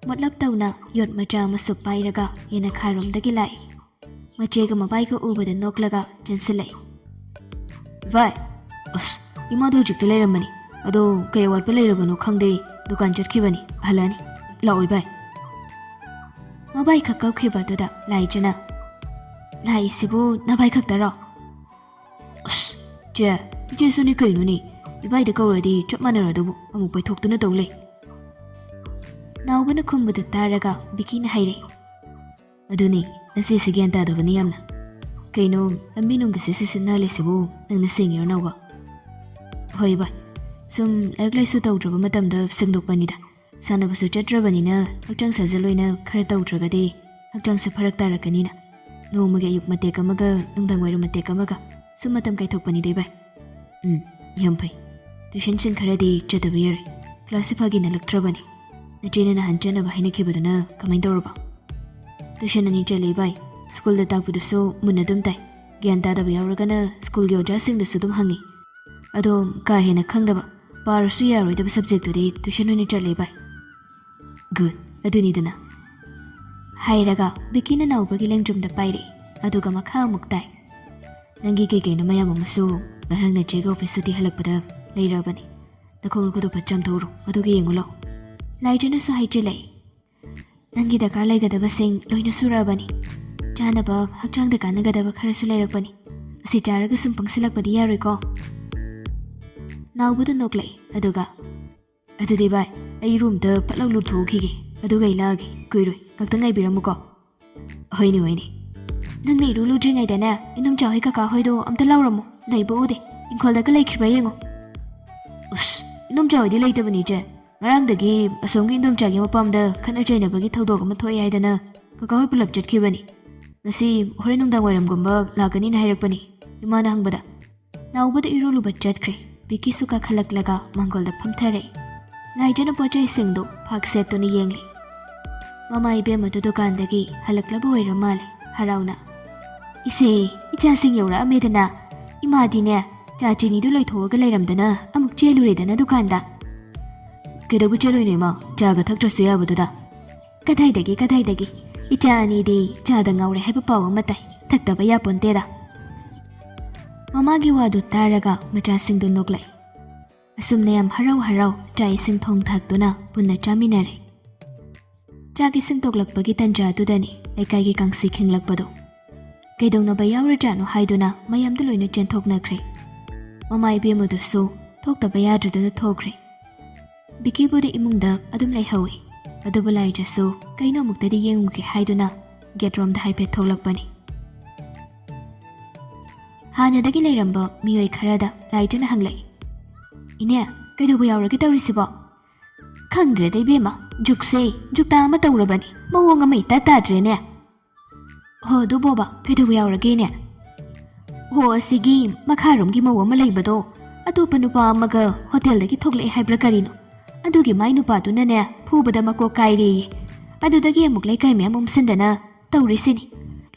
ꯃꯣꯠꯂꯞ ꯇꯧꯅ ꯌꯣꯠ ꯃꯆꯥ ꯑꯃꯁꯨ ꯄꯥꯏꯔꯒ ꯌꯦꯅꯈꯥꯔꯣꯝꯗꯒꯤ ꯂꯥꯛꯏ꯫ ꯃꯆꯦꯒ ꯃꯕꯥꯏꯒ ꯎꯕꯗ ꯅꯣꯛꯂꯒ ꯆꯦꯟꯁꯤꯜꯂꯛꯏ꯫ "ꯚꯥꯏ, ꯑꯁ, ꯏꯃꯥꯗꯣ ꯍꯧꯖꯤꯛꯇ ꯂꯩꯔꯝꯕꯅꯤ꯫ ꯑꯗꯣ ꯀꯩ ꯑꯋꯥꯠꯄ ꯂꯩꯔꯕꯅꯣ ꯈꯪꯗꯦ, ꯗꯨꯀꯥꯟ ꯆꯠꯈꯤꯕꯅꯤ, ꯍꯜꯂꯛꯑꯅꯤ꯫ ꯂꯥꯛꯑꯣꯏ ꯚꯥꯏ?" ꯃꯕꯥꯏ ꯈꯛ ꯀꯧꯈꯤꯕꯗꯨꯗ ꯂꯥꯏꯖꯅ, "ꯂꯥꯛꯏꯁꯤꯕꯨ ꯅꯕꯥꯏ ꯈꯛꯇꯔꯣ?" "ꯑꯁ, ꯆꯦ, ꯏꯆꯦꯁꯨꯅꯤ ꯀꯩꯅꯣꯅꯤ꯫ ꯏꯕꯥꯏꯗ ꯀꯧꯔꯗꯤ ꯆꯞ ꯃꯥꯟꯅꯔꯗꯨꯕꯨ ꯑꯃꯨꯛ ꯄꯥꯏꯊꯣꯛꯇꯨꯅ ꯇꯧ ꯂꯩ꯫" ꯅꯥꯎꯕꯅ ꯈꯨꯝꯕꯗꯨ ꯇꯥꯔꯒ ꯕꯤꯀꯤꯅ ꯍꯥꯏꯔꯛꯏ, "ꯑꯗꯨꯅꯤ, ꯅꯆꯦꯁꯦ ꯒ꯭ꯌꯥꯟ ꯇꯥꯗꯕꯅꯤ ꯌꯥꯝꯅ꯫ ꯀꯩꯅꯣ, ꯂꯝꯕꯤ ꯅꯨꯡꯒꯁꯦ ꯁꯤꯠꯅꯍꯜꯂꯤꯁꯤꯕꯨ ꯅꯪꯅ ꯁꯦꯡꯉꯤꯔꯣ ꯅꯥꯎꯕ?" "ꯍꯣꯏ ꯚꯥꯏ, ꯁꯨꯝ ꯂꯥꯏꯔꯤꯛ ꯂꯥꯏꯁꯨ ꯇꯧꯗ꯭ꯔꯕ ꯃꯇꯝꯗ ꯁꯦꯡꯗꯣꯛꯄꯅꯤꯗ꯫ ꯁꯥꯟꯅꯕꯁꯨ ꯆꯠꯇ꯭ꯔꯕꯅꯤꯅ ꯍꯛꯆꯥꯡ ꯁꯥꯖꯦꯜ ꯑꯣꯏꯅ ꯈꯔ ꯇꯧꯗ꯭ꯔꯒꯗꯤ ꯍꯛꯆꯥꯡꯁꯦ ꯐꯔꯛ ꯇꯥꯔꯛꯀꯅꯤꯅ꯫ ꯅꯣꯡꯃꯒꯤ ꯑꯌꯨꯛ ꯃꯇꯦꯛ ꯑꯃꯒ ꯅꯨꯡꯗꯥꯡ ꯋꯥꯏꯔꯝ ꯃꯇꯦꯛ ꯑꯃꯒ ꯁꯨꯝ ꯃꯇꯝ ꯀꯥꯏꯊꯣꯛꯄꯅꯤꯗ ꯏꯕꯥꯏ꯫" "ꯎꯝ, ꯌꯥꯝ ꯐꯩ꯫ Tuition ꯁꯤꯡ ꯈꯔꯗꯤ ꯆꯠꯇꯕ ꯌꯥꯔꯣꯏ꯫ Class ꯁꯦ ꯐꯥꯒꯤꯅ ꯂꯛꯇ꯭ꯔꯕꯅꯤ꯫ ꯅꯆꯦꯅ ꯅꯍꯥꯟ ꯆꯠꯅꯕ ꯍꯥꯏꯅꯈꯤꯕꯗꯨꯅ ꯀꯃꯥꯏꯅ ꯇꯧꯔꯕ?" "Tuition ꯑꯅꯤ ꯆꯠꯂꯦ ꯏꯕꯥꯏ꯫ School ꯗ ꯇꯥꯛꯄꯗꯨꯁꯨ ꯃꯨꯟꯅ ꯑꯗꯨꯝ ꯇꯥꯏ꯫ ꯒ꯭ꯌꯥꯟ ꯇꯥꯗꯕ ꯌꯥꯎꯔꯒꯅ school ꯒꯤ ꯑꯣꯖꯥꯁꯤꯡꯗꯁꯨ ꯑꯗꯨꯝ ꯍꯪꯉꯤ꯫ ꯑꯗꯣ ꯀꯥ ꯍꯦꯟꯅ ꯈꯪꯗꯕ, ꯄꯥꯔꯁꯨ ꯌꯥꯔꯣꯏꯗꯕ subject ꯇꯨꯗꯤ tuition ꯑꯣꯏꯅ ꯆꯠꯂꯦ ꯏꯕꯥꯏ꯫" "Good, ꯑꯗꯨꯅꯤꯗꯅ꯫" ꯍꯥꯏꯔꯒ ꯕꯤꯀꯤꯅ ꯅꯥꯎꯕꯒꯤ ꯂꯦꯡꯖꯨꯝꯗ ꯄꯥꯏꯔꯛꯏ, ꯑꯗꯨꯒ ꯃꯈꯥ ꯑꯃꯨꯛ ꯇꯥꯏ꯫ "ꯅꯪꯒꯤ ꯀꯩ ꯀꯩꯅꯣ ꯃꯌꯥꯝ ꯑꯃꯁꯨ ꯉꯔꯥꯡ ꯅꯆꯦꯒ office ꯇꯒꯤ ꯍꯜꯂꯛꯄꯗ ꯂꯩꯔꯛꯑꯕꯅꯤ꯫ ꯅꯈꯣꯡ ꯅꯈꯨꯠꯇꯨ ꯐꯠ ꯆꯥꯝꯊꯣꯛꯎꯔꯣ, ꯑꯗꯨꯒ ꯌꯦꯡꯉꯨ ꯂꯥꯎ꯫" ꯂꯥꯏꯖꯅꯁꯨ ꯍꯥꯏꯖꯤꯜꯂꯛꯏ, "ꯅꯪꯒꯤ ꯗꯔꯀꯥꯔ ꯂꯩꯒꯗꯕꯁꯤꯡ ꯂꯣꯏꯅ ꯁꯨꯔꯛꯑꯕꯅꯤ꯫ ꯆꯥꯅꯕ, ꯍꯛꯆꯥꯡꯗ ꯀꯥꯟꯅꯒꯗꯕ ꯈꯔꯁꯨ ꯂꯩꯔꯛꯄꯅꯤ꯫ ꯑꯁꯤ ꯆꯥꯔꯒ ꯁꯨꯝ ꯄꯪꯁꯤꯜꯂꯛꯄꯗꯤ ꯌꯥꯔꯣꯏꯀꯣ꯫" ꯅꯥꯎꯕꯗꯨ ꯅꯣꯛꯂꯛꯏ, ꯑꯗꯨꯒ, "ꯑꯗꯨꯗꯤ ꯚꯥꯏ, ꯑꯩ room ꯗ ꯐꯠ ꯂꯥꯎ ꯂꯨꯊꯣꯛꯎꯈꯤꯒꯦ, ꯑꯗꯨꯒ ꯑꯩ ꯂꯥꯛꯑꯒꯦ꯫ ꯀꯨꯏꯔꯣꯏ, ꯉꯥꯛꯇꯪ ꯉꯥꯏꯕꯤꯔꯝꯃꯨꯀꯣ꯫" "ꯍꯣꯏꯅꯦ, ꯍꯣꯏꯅꯦ꯫ ꯅꯪꯅ ꯏꯔꯨ ꯂꯨꯗ꯭ꯔꯤꯉꯩꯗꯅꯦ, ꯏꯅꯣꯝꯆꯥ ꯍꯣꯏ ꯀꯀꯥ ꯍꯣꯏꯗꯣ ꯑꯝꯇ ꯂꯥꯎꯔꯝꯃꯨ, ꯂꯩꯕ ꯎꯗꯦ, ꯏꯪꯈꯣꯜꯗꯒ ꯂꯩꯈ꯭ꯔꯤꯕ꯭ꯔꯥ ꯌꯦꯡꯉꯨ꯫" "ꯎꯁ, ꯏꯅꯣꯝꯆꯥ ꯍꯣꯏꯗꯤ ꯂꯩꯇꯕꯅꯤ ꯏꯆꯦ꯫ ꯉꯔꯥꯡꯗꯒꯤ ꯑꯁꯣꯝꯒꯤ ꯏꯟꯗꯣꯝꯆꯥꯒꯤ ꯃꯄꯥꯝꯗ ꯈꯠꯅ ꯆꯩꯅꯕꯒꯤ ꯊꯧꯗꯣꯛ ꯑꯃ ꯊꯣꯛꯑꯦ ꯍꯥꯏꯗꯅ ꯀꯀꯥ ꯍꯣꯏ ꯄꯨꯂꯞ ꯆꯠꯈꯤꯕꯅꯤ꯫ ꯉꯁꯤ ꯍꯣꯔꯦꯟ ꯅꯨꯡꯗꯥꯡ ꯋꯥꯏꯔꯝꯒꯨꯝꯕ ꯂꯥꯛꯀꯅꯤꯅ ꯍꯥꯏꯔꯛꯄꯅꯤ, ꯏꯃꯥꯅ ꯍꯪꯕꯗ꯫" ꯅꯥꯎꯕꯗ ꯏꯔꯨ ꯂꯨꯕ ꯆꯠꯈ꯭ꯔꯦ꯫ ꯕꯤꯀꯤꯁꯨ ꯀꯥꯈꯠꯂꯛꯂꯒ ꯃꯥꯡꯒꯣꯜꯗ ꯐꯝꯊꯔꯦ꯫ ꯂꯥꯏꯖꯅ ꯄꯣꯠ ꯆꯩꯁꯤꯡꯗꯨ ꯐꯥꯛ ꯁꯦꯠꯇꯨꯅ ꯌꯦꯡꯂꯤ꯫ ꯃꯃꯥ ꯏꯕꯦꯝꯃꯗꯨ ꯗꯨꯀꯥꯟꯗꯒꯤ ꯍꯜꯂꯛꯂꯕ ꯑꯣꯏꯔ ꯃꯥꯜꯂꯦ, ꯍꯔꯥꯎꯅ꯫ "ꯏꯆꯦ, ꯏꯆꯥꯁꯤꯡ ꯌꯧꯔꯛꯑꯝꯃꯦꯗꯅ꯫ ꯏꯃꯥꯗꯤꯅꯦ, ꯆꯥ ꯆꯤꯅꯤꯗꯨ ꯂꯣꯏꯊꯣꯛꯑꯒ ꯂꯩꯔꯝꯗꯅ ꯑꯃꯨꯛ ꯆꯦꯜꯂꯨꯔꯦꯗꯅ ꯗꯨꯀꯥꯟꯗ꯫ "ꯀꯩꯗꯧꯕ ꯆꯦꯜꯂꯣꯏꯅꯣ ꯏꯃꯥ? ꯆꯥꯒ ꯊꯛꯇ꯭ꯔꯁꯨ ꯌꯥꯕꯗꯨꯗ?" "ꯀꯗꯥꯏꯗꯒꯤ, ꯀꯗꯥꯏꯗꯒꯤ? ꯏꯆꯥ ꯑꯅꯤꯗꯤ ꯆꯥꯗ ꯉꯥꯎꯔꯦ ꯍꯥꯏꯕ ꯄꯥꯎ ꯑꯃ ꯇꯥꯏ꯫ ꯊꯛꯇꯕ ꯌꯥꯄꯣꯟꯇꯦꯗ꯫" ꯃꯃꯥꯒꯤ ꯋꯥꯗꯨ ꯇꯥꯔꯒ ꯃꯆꯥꯁꯤꯡꯗꯨ ꯅꯣꯛꯂꯛꯏ꯫ ꯑꯁꯨꯝꯅ ꯌꯥꯝ ꯍꯔꯥꯎ ꯍꯔꯥꯎ ꯆꯥꯛ ꯏꯁꯤꯡ ꯊꯣꯡ ꯊꯥꯛꯇꯨꯅ ꯄꯨꯟꯅ ꯆꯥꯃꯤꯟꯅꯔꯦ꯫ ꯆꯥꯛ ꯏꯁꯤꯡ ꯇꯣꯛꯂꯛꯄꯒꯤ ꯇꯟꯖꯥꯗꯨꯗꯅꯤ ꯂꯩꯀꯥꯏꯒꯤ ꯀꯥꯡꯁꯤ ꯈꯤꯡꯂꯛꯄꯗꯣ꯫ ꯀꯩꯗꯧꯅꯕ ꯌꯥꯎꯔꯖꯥꯠꯅꯣ ꯍꯥꯏꯗꯨꯅ ꯃꯌꯥꯝꯗꯨ ꯂꯣꯏꯅ ꯆꯦꯟꯊꯣꯛꯅꯈ꯭ꯔꯦ꯫ ꯃꯃꯥ ꯏꯕꯦꯝꯃꯗꯨꯁꯨ ꯊꯣꯛꯇꯕ ꯌꯥꯗ꯭ꯔꯗꯅ ꯊꯣꯛꯈ꯭ꯔꯦ꯫ ꯕꯤꯀꯤꯕꯨꯗꯤ ꯏꯃꯨꯡꯗ ꯑꯗꯨꯝ ꯂꯩꯍꯧꯏ꯫ ꯑꯗꯨꯕꯨ ꯂꯥꯏꯖꯁꯨ ꯀꯩꯅꯣ ꯑꯃꯨꯛꯇꯗꯤ ꯌꯦꯡꯉꯨꯒꯦ ꯍꯥꯏꯗꯨꯅ ꯒꯦꯠꯔꯣꯝꯗ ꯍꯥꯏꯐꯦꯠ ꯊꯣꯛꯂꯛꯄꯅꯤ꯫ ꯍꯥꯟꯅꯗꯒꯤ ꯂꯩꯔꯝꯕ ꯃꯤꯑꯣꯏ ꯈꯔꯗ ꯂꯥꯏꯖꯅ ꯍꯪꯂꯛꯏ, "ꯏꯅꯦ, ꯀꯩꯗꯧꯕ ꯌꯥꯎꯔꯒꯦ ꯇꯧꯔꯤꯁꯤꯕꯣ?" "ꯈꯪꯗ꯭ꯔꯦꯗ ꯏꯕꯦꯝꯃ, ꯖꯨꯛꯁꯦ ꯖꯨꯛꯇꯥ ꯑꯃ ꯇꯧꯔꯕꯅꯤ, ꯃꯑꯣꯡ ꯑꯃ ꯏꯇꯥ ꯇꯥꯗ꯭ꯔꯦꯅꯦ꯫" "ꯍꯣ, ꯑꯗꯨ ꯕꯣꯕꯥ, ꯀꯩꯗꯧꯕ ꯌꯥꯎꯔꯒꯦꯅꯦ?" "ꯍꯣ, ꯑꯁꯤꯒꯤ ꯃꯈꯥꯔꯣꯝꯒꯤ ꯃꯧ ꯑꯃ ꯂꯩꯕꯗꯣ, ꯑꯇꯣꯞꯄ ꯅꯨꯄꯥ ꯑꯃꯒ ꯍꯣꯇꯦꯜꯗꯒꯤ ꯊꯣꯛꯂꯛꯑꯦ ꯍꯥꯏꯕ꯭ꯔꯥ ꯀꯔꯤꯅꯣ, ꯑꯗꯨꯒꯤ ꯃꯥꯏ ꯅꯨꯄꯥꯗꯨꯅꯅꯦ ꯐꯨꯕꯗ ꯃꯀꯣꯛ ꯀꯥꯏꯔꯦꯌꯦ꯫ ꯑꯗꯨꯗꯒꯤ ꯑꯃꯨꯛ ꯂꯩꯀꯥꯏ ꯃꯌꯥꯝ ꯑꯣꯝꯁꯤꯟꯗꯅ ꯇꯧꯔꯤꯁꯤꯅꯤ꯫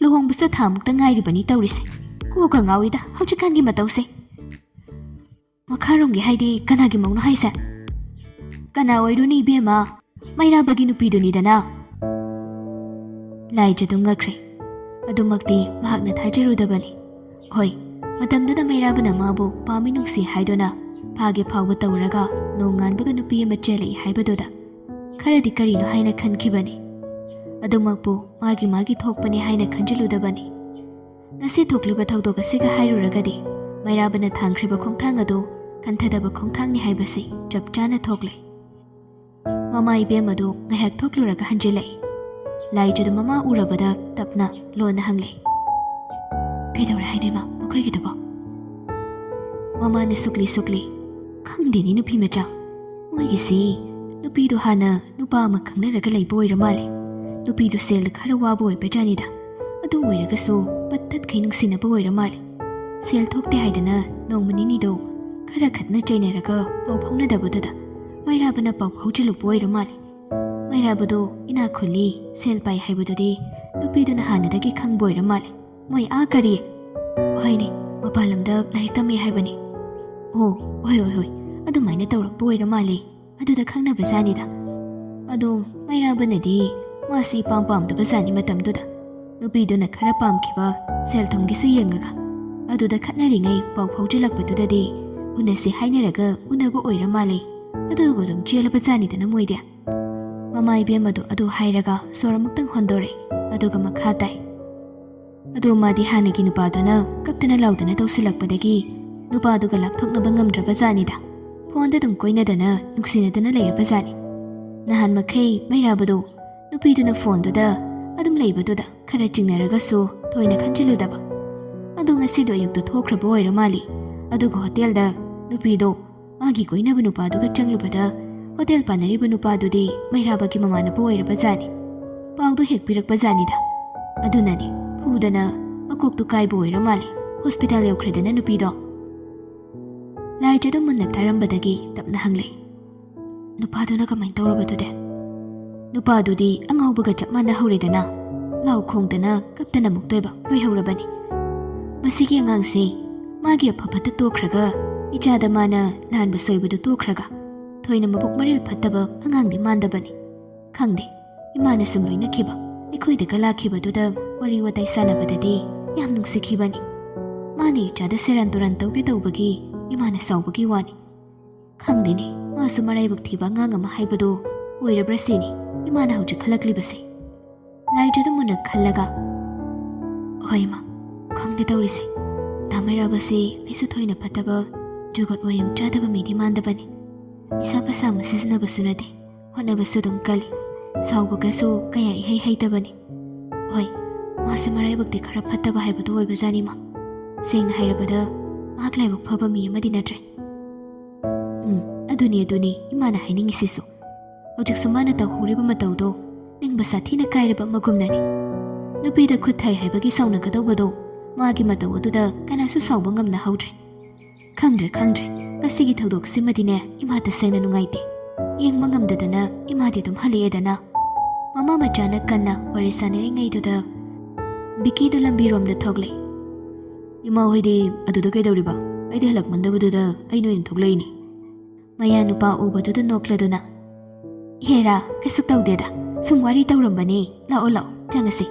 ꯂꯨꯍꯣꯡꯕꯁꯨ ꯊꯥ ꯃꯨꯛꯇ ꯉꯥꯏꯔꯤꯕꯅꯤ ꯇꯧꯔꯤꯁꯦ꯫ ꯀꯣꯛꯀ ꯉꯥꯎꯏꯗ ꯍꯧꯖꯤꯛꯀꯥꯟꯒꯤ ꯃꯇꯧꯁꯦ꯫" "ꯃꯈꯥꯔꯣꯝꯒꯤ ꯍꯥꯏꯗꯤ ꯀꯅꯥꯒꯤ ꯃꯧꯅꯣ ꯍꯥꯏꯁꯦ?" "ꯀꯅꯥ ꯑꯣꯏꯔꯨꯅꯤ ꯏꯕꯦꯝꯃ, ꯃꯩꯔꯥꯕꯒꯤ ꯅꯨꯄꯤꯗꯨꯅꯤꯗꯅ꯫" ꯂꯥꯏꯖꯗꯨ ꯉꯛꯈ꯭ꯔꯦ꯫ ꯑꯗꯨꯃꯛꯇꯤ ꯃꯍꯥꯛꯅ ꯊꯥꯖꯔꯨꯗꯕꯅꯤ꯫ ꯍꯣꯏ, ꯃꯇꯝꯗꯨꯗ ꯃꯩꯔꯥꯕꯅ ꯃꯥꯕꯨ ꯄꯥꯝꯃꯤ ꯅꯨꯡꯁꯤ ꯍꯥꯏꯗꯨꯅ ꯐꯥꯒꯦ ꯐꯥꯎꯕ ꯇꯧꯔꯒ ꯅꯣꯡꯉꯥꯟꯕꯒ ꯅꯨꯄꯤ ꯑꯃ ꯆꯦꯜꯂꯛꯏ ꯍꯥꯏꯕꯗꯨꯗ ꯈꯔꯗꯤ ꯀꯔꯤꯅꯣ ꯍꯥꯏꯅ ꯈꯟꯈꯤꯕꯅꯤ꯫ ꯑꯗꯨꯃꯛꯄꯨ ꯃꯥꯒꯤ ꯃꯥꯒꯤ ꯊꯣꯛꯄꯅꯤ ꯍꯥꯏꯅ ꯈꯟꯖꯤꯜꯂꯨꯗꯕꯅꯤ꯫ ꯉꯁꯤ ꯊꯣꯛꯂꯤꯕ ꯊꯧꯗꯣꯛ ꯑꯁꯤꯒ ꯍꯥꯏꯔꯨꯔꯒꯗꯤ ꯃꯩꯔꯥꯕꯅ ꯊꯥꯡꯈ꯭ꯔꯤꯕ ꯈꯣꯡꯊꯥꯡ ꯑꯗꯨ ꯈꯟꯊꯗꯕ ꯈꯣꯡꯊꯥꯡꯅꯤ ꯍꯥꯏꯕꯁꯤ ꯆꯞ ꯆꯥꯅ ꯊꯣꯛꯂꯦ꯫ ꯃꯃꯥ ꯏꯕꯦꯝ ꯑꯗꯨ ꯉꯥꯏꯍꯥꯛ ꯊꯣꯛꯂꯨꯔꯒ ꯍꯟꯖꯤꯜꯂꯛꯏ꯫ ꯂꯥꯏꯖꯗꯨ ꯃꯃꯥ ꯎꯔꯕꯗ ꯇꯞꯅ ꯂꯣꯟꯅ ꯍꯪꯂꯛꯏ, "ꯀꯩꯗꯧꯔꯦ ꯍꯥꯏꯅꯣ ꯏꯃꯥ, ꯃꯈꯣꯏꯒꯤꯗꯨꯕꯣ?" ꯃꯃꯥꯅ ꯁꯨꯛꯂꯤ ꯁꯨꯛꯂꯤ, "ꯈꯪꯗꯦꯅꯦ ꯅꯨꯄꯤ ꯃꯆꯥ, ꯃꯣꯏꯒꯤꯁꯤ ꯅꯨꯄꯤꯗꯣ ꯍꯥꯟꯅ ꯅꯨꯄꯥ ꯑꯃ ꯈꯪꯅꯔꯒ ꯂꯩꯕ ꯑꯣꯏꯔ ꯃꯥꯜꯂꯦ꯫ ꯅꯨꯄꯤꯗꯣ ꯁꯦꯜꯗ ꯈꯔ ꯋꯥꯕ ꯑꯣꯏꯕꯖꯥꯠꯅꯤꯗ꯫ ꯑꯗꯨ ꯑꯣꯏꯔꯒꯁꯨ ꯄꯠ ꯇꯠꯈꯩ ꯅꯨꯡꯁꯤꯅꯕ ꯑꯣꯏꯔ ꯃꯥꯜꯂꯦ꯫ ꯁꯦꯜ ꯊꯣꯛꯇꯦ ꯍꯥꯏꯗꯅ ꯅꯣꯡꯃ ꯅꯤꯅꯤꯗꯣ ꯈꯔ ꯈꯠꯅ ꯆꯩꯅꯔꯒ ꯄꯥꯎ ꯐꯥꯎꯅꯗꯕꯗꯨꯗ ꯃꯩꯔꯥꯕꯅ ꯄꯥꯎ ꯐꯥꯎꯖꯤꯜꯂꯨꯕ ꯑꯣꯏꯔ ꯃꯥꯜꯂꯦ꯫ ꯃꯩꯔꯥꯕꯗꯣ ꯏꯅꯥꯛ ꯈꯨꯜꯂꯤ, ꯁꯦꯜ ꯄꯥꯏ ꯍꯥꯏꯕꯗꯨꯗꯤ ꯅꯨꯄꯤꯗꯨꯅ ꯍꯥꯟꯅꯗꯒꯤ ꯈꯪꯕ ꯑꯣꯏꯔ ꯃꯥꯜꯂꯦ꯫ ꯃꯣꯏ ꯑꯥ ꯀꯔꯤ, ꯍꯣꯏꯅꯦ, ꯃꯄꯥꯟ ꯂꯝꯗ ꯂꯥꯏꯔꯤꯛ ꯇꯝꯃꯦ ꯍꯥꯏꯕꯅꯤ꯫ ꯑꯣ, ꯍꯣꯏ, ꯍꯣꯏ, ꯍꯣꯏ, ꯑꯗꯨꯃꯥꯏꯅ ꯇꯧꯔꯛꯄ ꯑꯣꯏꯔ ꯃꯥꯜꯂꯦ꯫ ꯑꯗꯨꯗ ꯈꯪꯅꯕꯖꯥꯠꯅꯤꯗ꯫ ꯑꯗꯣ ꯃꯩꯔꯥꯕꯅꯗꯤ ꯃꯥꯁꯤ ꯏꯄꯥꯝ ꯄꯥꯝꯗꯕꯖꯥꯠꯅꯤ ꯃꯇꯝꯗꯨꯗ꯫ ꯅꯨꯄꯤꯗꯨꯅ ꯈꯔ ꯄꯥꯝꯈꯤꯕ, ꯁꯦꯜ ꯊꯨꯝꯒꯤꯁꯨ ꯌꯦꯡꯉꯒ꯫ ꯑꯗꯨꯗ ꯈꯠꯅꯔꯤꯉꯩ ꯄꯥꯎ ꯐꯥꯎꯖꯤꯜꯂꯛꯄꯗꯨꯗꯗꯤ ꯎꯅꯁꯤ ꯍꯥꯏꯅꯔꯒ ꯎꯅꯕ ꯑꯣꯏꯔ ꯃꯥꯜꯂꯦ꯫ ꯑꯗꯨꯕꯨ ꯑꯗꯨꯝ ꯆꯦꯜꯂꯕꯖꯥꯠꯅꯤꯗꯅ ꯃꯣꯏꯗꯤ꯫ ꯃꯃꯥ ꯏꯕꯦꯝꯃꯗꯣ ꯑꯗꯨ ꯍꯥꯏꯔꯒ ꯁꯣꯔ ꯑꯃꯨꯛꯇꯪ ꯍꯣꯟꯗꯣꯔꯛꯏ, ꯑꯗꯨꯒ ꯃꯈꯥ ꯇꯥꯏ꯫ ꯑꯗꯣ ꯃꯥꯗꯤ ꯍꯥꯟꯅꯒꯤ ꯅꯨꯄꯥꯗꯨꯅ ꯀꯞꯇꯅ ꯂꯥꯎꯗꯅ ꯇꯧꯁꯤꯜꯂꯛꯄꯗꯒꯤ ꯅꯨꯄꯥꯗꯨꯒ ꯂꯥꯞꯊꯣꯛꯅꯕ ꯉꯝꯗ꯭ꯔꯕꯖꯥꯠꯅꯤꯗ꯫ ꯐꯣꯟꯗ ꯑꯗꯨꯝ ꯀꯣꯏꯅꯗꯅ ꯅꯨꯡꯁꯤꯅꯗꯅ ꯂꯩꯔꯕꯖꯥꯠꯅꯤ꯫ ꯅꯍꯥꯟ ꯃꯈꯩ ꯃꯩꯔꯥꯕꯗꯣ ꯅꯨꯄꯤꯗꯨꯅ ꯐꯣꯟꯗꯨꯗ ꯑꯗꯨꯝ ꯂꯩꯕꯗꯨꯗ ꯈꯔ ꯆꯤꯡꯅꯔꯒꯁꯨ ꯊꯣꯏꯅ ꯈꯟꯖꯤꯜꯂꯨꯗꯕ꯫ ꯑꯗꯣ ꯉꯁꯤꯗꯣ ꯑꯌꯨꯛꯇ ꯊꯣꯛꯈ꯭ꯔꯕ ꯑꯣꯏꯔ ꯃꯥꯜꯂꯤ꯫ ꯑꯗꯨꯒ ꯍꯣꯇꯦꯜꯗ ꯅꯨꯄꯤꯗꯣ ꯃꯥꯒꯤ ꯀꯣꯏꯅꯕ ꯅꯨꯄꯥꯗꯨꯒ ꯆꯪꯂꯨꯕꯗ ꯍꯣꯇꯦꯜ ꯄꯥꯟꯅꯔꯤꯕ ꯅꯨꯄꯥꯗꯨꯗꯤ ꯃꯩꯔꯥꯕꯒꯤ ꯃꯃꯥꯟꯅꯕ ꯑꯣꯏꯔꯕꯖꯥꯠꯅꯤ꯫ ꯄꯥꯎꯗꯣ ꯍꯦꯛ ꯄꯤꯔꯛꯄꯖꯥꯠꯅꯤꯗ꯫ ꯑꯗꯨꯅꯅꯤ ꯐꯨꯗꯅ ꯃꯀꯣꯛꯇꯨ ꯀꯥꯏꯕ ꯑꯣꯏꯔ ꯃꯥꯜꯂꯦ꯫ ꯍꯣꯁꯄꯤꯇꯥꯜ ꯌꯧꯈ꯭ꯔꯦꯗꯅ ꯅꯨꯄꯤꯗꯣ꯫ ꯂꯥꯏꯖꯗꯣ ꯃꯨꯟꯅ ꯇꯥꯔꯝꯕꯗꯒꯤ ꯇꯞꯅ ꯍꯪꯂꯦ, "ꯅꯨꯄꯥꯗꯨꯅ ꯀꯃꯥꯏꯅ ꯇꯧꯔꯕꯗꯨꯗꯤ?" "ꯅꯨꯄꯥꯗꯨꯗꯤ ꯑꯉꯥꯎꯕꯒ ꯆꯞ ꯃꯥꯟꯅ ꯍꯧꯔꯦꯗꯅ, ꯂꯥꯎ ꯈꯣꯡꯗꯅ ꯀꯞꯇꯅ ꯃꯨꯛꯇꯣꯏꯕ ꯂꯣꯏꯍꯧꯔꯕꯅꯤ꯫ ꯃꯁꯤꯒꯤ ꯑꯉꯥꯡꯁꯤ ꯃꯥꯒꯤ ꯑꯐ ꯐꯠꯇ ꯇꯣꯛꯈ꯭ꯔꯒ, ꯏꯆꯥꯗ ꯃꯥꯅ ꯂꯥꯟꯕ ꯁꯣꯏꯕꯗꯨ ꯇꯣꯛꯈ꯭ꯔꯒ, ꯊꯣꯏꯅ ꯃꯕꯨꯛ ꯃꯔꯦꯜ ꯐꯠꯇꯕ ꯑꯉꯥꯡꯗꯤ ꯃꯥꯟꯗꯕꯅꯤ꯫ ꯈꯪꯗꯦ, ꯏꯃꯥꯅ ꯁꯨꯝ ꯂꯣꯏꯅꯈꯤꯕ, ꯑꯩꯈꯣꯏꯗꯒ ꯂꯥꯛꯈꯤꯕꯗꯨꯗ ꯋꯥꯔꯤ ꯋꯥꯇꯥꯏ ꯁꯥꯟꯅꯕꯗꯗꯤ ꯌꯥꯝ ꯅꯨꯡꯁꯤꯈꯤꯕꯅꯤ꯫ ꯃꯥꯅ ꯏꯆꯥꯗ ꯁꯦꯔꯥꯟ ꯇꯨꯔꯥꯟ ꯇꯧꯒꯦ ꯇꯧꯕꯒꯤ ꯏꯃꯥꯅ ꯁꯥꯎꯕꯒꯤ ꯋꯥꯅꯤ꯫ ꯈꯪꯗꯦꯅꯦ, ꯃꯥꯁꯨ ꯃꯔꯥꯏꯕꯛ ꯊꯤꯕ ꯑꯉꯥꯡ ꯑꯃ ꯍꯥꯏꯕꯗꯣ ꯑꯣꯏꯔꯕ꯭ꯔꯥ ꯁꯤꯅꯤ ꯏꯃꯥꯅ ꯍꯧꯖꯤꯛ ꯈꯜꯂꯛꯂꯤꯕꯁꯦ꯫" ꯂꯥꯏꯖꯗꯨ ꯃꯨꯟꯅ ꯈꯜꯂꯒ, "ꯍꯣꯏ ꯏꯃꯥ, ꯈꯪꯗꯦ ꯇꯧꯔꯤꯁꯦ꯫ ꯗꯥ ꯃꯩꯔꯥꯕꯁꯦ ꯑꯩꯁꯨ ꯊꯣꯏꯅ ꯐꯠꯇꯕ, ꯖꯨꯒꯣꯠ ꯋꯥꯌꯨꯡ ꯆꯥꯗꯕ ꯃꯤꯗꯤ ꯃꯥꯟꯗꯕꯅꯤ꯫ ꯅꯤꯁꯥ ꯄꯁꯥ ꯑꯃ ꯁꯤꯖꯤꯟꯅꯕꯁꯨ ꯅꯠꯇꯦ, ꯍꯣꯠꯅꯕꯁꯨ ꯑꯗꯨꯝ ꯀꯜꯂꯤ꯫ ꯁꯥꯎꯕꯒꯁꯨ ꯀꯌꯥ ꯏꯍꯩ ꯍꯩꯇꯕꯅꯤ꯫ ꯍꯣꯏ, ꯃꯥꯁꯦ ꯃꯔꯥꯏꯕꯛꯇꯤ ꯈꯔ ꯐꯠꯇꯕ ꯍꯥꯏꯕꯗꯨ ꯑꯣꯏꯕꯖꯥꯠꯅꯤ ꯏꯃꯥ꯫ ꯁꯦꯡꯅ ꯍꯥꯏꯔꯕꯗ ꯃꯍꯥꯛ ꯂꯥꯏꯕꯛ ꯐꯕ ꯃꯤ ꯑꯃꯗꯤ ꯅꯠꯇ꯭ꯔꯦ꯫" "ꯎꯝ, ꯑꯗꯨꯅꯤ, ꯑꯗꯨꯅꯤ ꯏꯃꯥꯅ ꯍꯥꯏꯅꯤꯡꯉꯤꯁꯤꯁꯨ꯫ ꯍꯧꯖꯤꯛꯁꯨ ꯃꯥꯅ ꯇꯧꯍꯧꯔꯤꯕ ꯃꯇꯧꯗꯣ ꯅꯤꯡꯕ ꯁꯥꯊꯤꯅ ꯀꯥꯏꯔꯕ ꯑꯃꯒꯨꯝꯅꯅꯤ꯫ ꯅꯨꯄꯤꯗ ꯈꯨꯠ ꯊꯥꯏ ꯍꯥꯏꯕꯒꯤ ꯁꯥꯎꯅꯒꯗꯧꯕꯗꯣ ꯃꯥꯒꯤ ꯃꯇꯧ ꯑꯗꯨꯗ ꯀꯅꯥꯁꯨ ꯁꯥꯎꯕ ꯉꯝꯅꯍꯧꯗ꯭ꯔꯦ꯫ ꯈꯪꯗ꯭ꯔꯦ, ꯈꯪꯗ꯭ꯔꯦ, ꯉꯁꯤꯒꯤ ꯊꯧꯗꯣꯛꯁꯤꯃꯗꯤꯅꯦ ꯏꯃꯥ ꯇꯁꯦꯡꯅ ꯅꯨꯡꯉꯥꯏꯇꯦ꯫ ꯌꯦꯡꯕ ꯉꯝꯗꯗꯅ ꯏꯃꯥꯗꯤ ꯑꯗꯨꯝ ꯍꯜꯂꯛꯑꯦꯗꯅ꯫" ꯃꯃꯥ ꯃꯆꯥꯅ ꯀꯟꯅ ꯋꯥꯔꯤ ꯁꯥꯟꯅꯔꯤꯉꯩꯗꯨꯗ ꯕꯤꯀꯤꯗꯨ ꯂꯝꯕꯤꯔꯣꯝꯗ ꯊꯣꯛꯂꯛꯏ꯫ "ꯏꯃꯥ ꯍꯣꯏꯗꯤ ꯑꯗꯨꯗ ꯀꯩꯗꯧꯔꯤꯕ? ꯑꯩꯗꯤ ꯍꯜꯂꯛꯃꯟꯗꯕꯗꯨꯗ ꯑꯩ ꯅꯣꯏꯅ ꯊꯣꯛꯂꯛꯏꯅꯤ꯫" ꯃꯌꯥ ꯅꯨꯄꯥ ꯎꯕꯗꯨꯗ ꯅꯣꯛꯂꯗꯨꯅ, "ꯍꯦꯔꯥ, ꯀꯩꯁꯨ ꯇꯧꯗꯦꯗ, ꯁꯨꯝ ꯋꯥꯔꯤ ꯇꯧꯔꯝꯕꯅꯦ, ꯂꯥꯛꯑꯣ ꯂꯥꯛꯑꯣ, ꯆꯪꯉꯁꯤ꯫"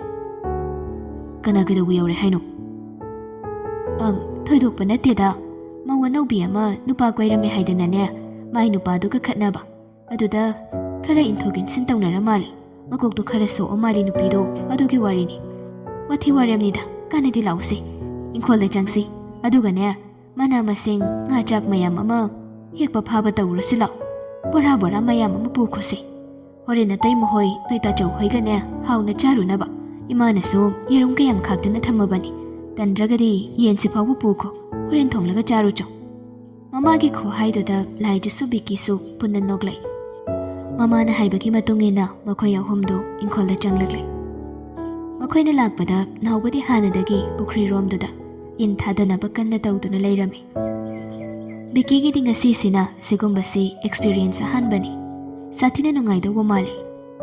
"ꯀꯅꯥ ꯀꯩꯗꯧꯕ ꯌꯧꯔꯦ ꯍꯥꯏꯅꯣ?" "ꯑꯝ, ꯊꯣꯏꯗꯣꯛꯄ ꯅꯠꯇꯦꯗ, ꯃꯧ ꯑꯅꯧꯕꯤ ꯑꯃ ꯅꯨꯄꯥ ꯀꯣꯏꯔꯝꯃꯦ ꯍꯥꯏꯗꯅꯅꯦ, ꯃꯥꯏ ꯅꯨꯄꯥꯗꯨꯒ ꯈꯠꯅꯕ, ꯑꯗꯨꯗ ꯈꯔ ꯏꯟꯊꯣꯛ ꯏꯟꯁꯤꯟ ꯇꯧꯅꯔ ꯃꯥꯜꯂꯤ, ꯃꯀꯣꯛꯇꯣ ꯈꯔ ꯁꯣꯛꯑ ꯃꯥꯜꯂꯤ ꯅꯨꯄꯤꯗꯣ, ꯑꯗꯨꯒꯤ ꯋꯥꯔꯤꯅꯤ꯫ ꯋꯥꯊꯤ ꯋꯥꯔꯦꯝꯅꯤꯗ, ꯀꯥꯟꯅꯗꯤ ꯂꯥꯛꯎꯁꯤ, ꯏꯪꯈꯣꯜꯗ ꯆꯪꯁꯤ, ꯑꯗꯨꯒꯅꯦ, ꯃꯅꯥ ꯃꯁꯤꯡ, ꯉꯥ ꯆꯥꯛ ꯃꯌꯥꯝ ꯑꯃ ꯍꯦꯛꯄ ꯐꯥꯕ ꯇꯧꯔꯨꯔꯁꯤ ꯂꯥꯛꯑꯣ, ꯕꯣꯔꯥ ꯕꯣꯔꯥ ꯃꯌꯥꯝ ꯑꯃ ꯄꯨꯈꯣꯁꯤ꯫ ꯍꯣꯔꯦꯟ ꯑꯇꯩꯃ ꯍꯣꯏ, ꯅꯣꯏ ꯇꯥꯆꯧ ꯍꯣꯏꯒꯅꯦ, ꯍꯥꯎꯅ ꯆꯥꯔꯨꯅꯕ ꯏꯃꯥꯅꯁꯨ ꯌꯦꯔꯨꯝ ꯀꯌꯥꯝ ꯈꯥꯛꯇꯅ ꯊꯝꯃꯕꯅꯤ, ꯇꯟꯗ꯭ꯔꯒꯗꯤ ꯌꯦꯟꯁꯤ ꯐꯥꯎꯕ ꯄꯨꯈꯣ, ꯍꯣꯔꯦꯟ ꯊꯣꯡꯂꯒ ꯆꯥꯔꯨꯆꯣ꯫" ꯃꯃꯥꯒꯤ ꯈꯨꯍꯥꯏꯗꯨꯗ ꯂꯥꯏꯖꯁꯨ ꯕꯤꯀꯤꯁꯨ ꯄꯨꯟꯅ ꯅꯣꯛꯂꯛꯏ꯫ ꯃꯃꯥꯅ ꯍꯥꯏꯕꯒꯤ ꯃꯇꯨꯡ ꯏꯟꯅ ꯃꯈꯣꯏ ꯑꯍꯨꯝꯗꯨ ꯏꯪꯈꯣꯜꯗ ꯆꯪꯂꯛꯂꯦ꯫ ꯃꯈꯣꯏꯅ ꯂꯥꯛꯄꯗ ꯅꯥꯎꯕꯗꯤ ꯍꯥꯟꯅꯗꯒꯤ ꯄꯨꯈ꯭ꯔꯤꯔꯣꯝꯗꯨꯗ ꯏꯟ ꯊꯥꯗꯅꯕ ꯀꯟꯅ ꯇꯧꯗꯨꯅ ꯂꯩꯔꯝꯃꯤ꯫ ꯕꯤꯀꯤꯒꯤꯗꯤ ꯉꯁꯤꯁꯤꯅ ꯁꯤꯒꯨꯝꯕꯁꯤ ꯑꯦꯛꯁꯄꯤꯔꯤꯌꯦꯟꯁ ꯑꯍꯥꯟꯕꯅꯤ꯫ ꯁꯥꯊꯤꯅ ꯅꯨꯡꯉꯥꯏꯗꯧꯕ ꯃꯥꯜꯂꯤ꯫